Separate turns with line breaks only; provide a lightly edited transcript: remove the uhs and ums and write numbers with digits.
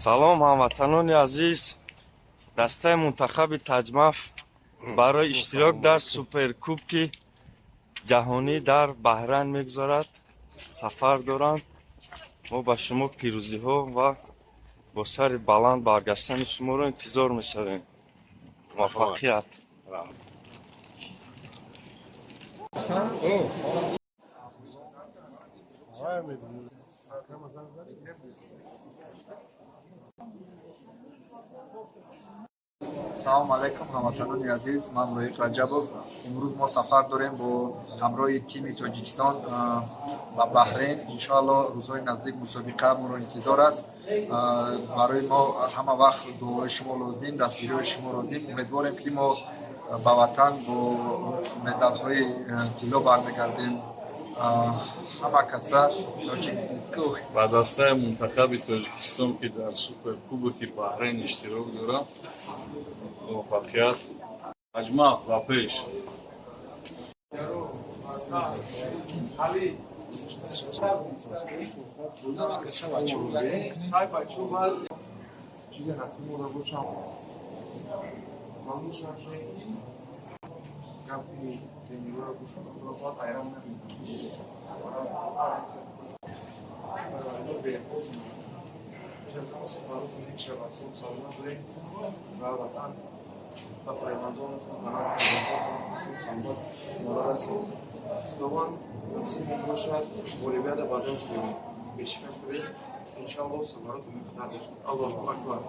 Салом, ҳамватанони азиз! Дастаи мунтахаби Таҷмаф барои иштирок дар Суперкубки ҷаҳонӣ дар Баҳрайн мегузарад, сафар доранд. Мо ба шумо пирӯзиҳо ва бо сари баланд баргаштани шуморо интизор мешавем. Муваффақият!
Салому алайкум, ҳамватанони азиз! Ман Лоиқ Раҷабов. Имрӯз мо сафар дорем бо ҳамроҳи тими Тоҷикистон ба Баҳрейн. Иншоалло, рӯзҳои наздик мусобиқа моро интизор аст. Барои мо ҳама вақт дуои шумо лозим, дастгириҳои шумо лозим. Умедворем, ки мо ба ватан бо медалҳои тилло бармегардем. Ҳама каса.
Ба дастаи мунтахаби Тоҷикистон, ки дар Суперкубоки Баҳрейн иштирок дорад, муваффақият! Таҷмаф, ба пеш!
Ба пайвандонатон, ба назди саломат мода расед. Худованд насиб бошад, ғолибията ба даст биёред, бешикаст. Иншоалло, самаротон муқаддар бошад. Аллоҳу акбар!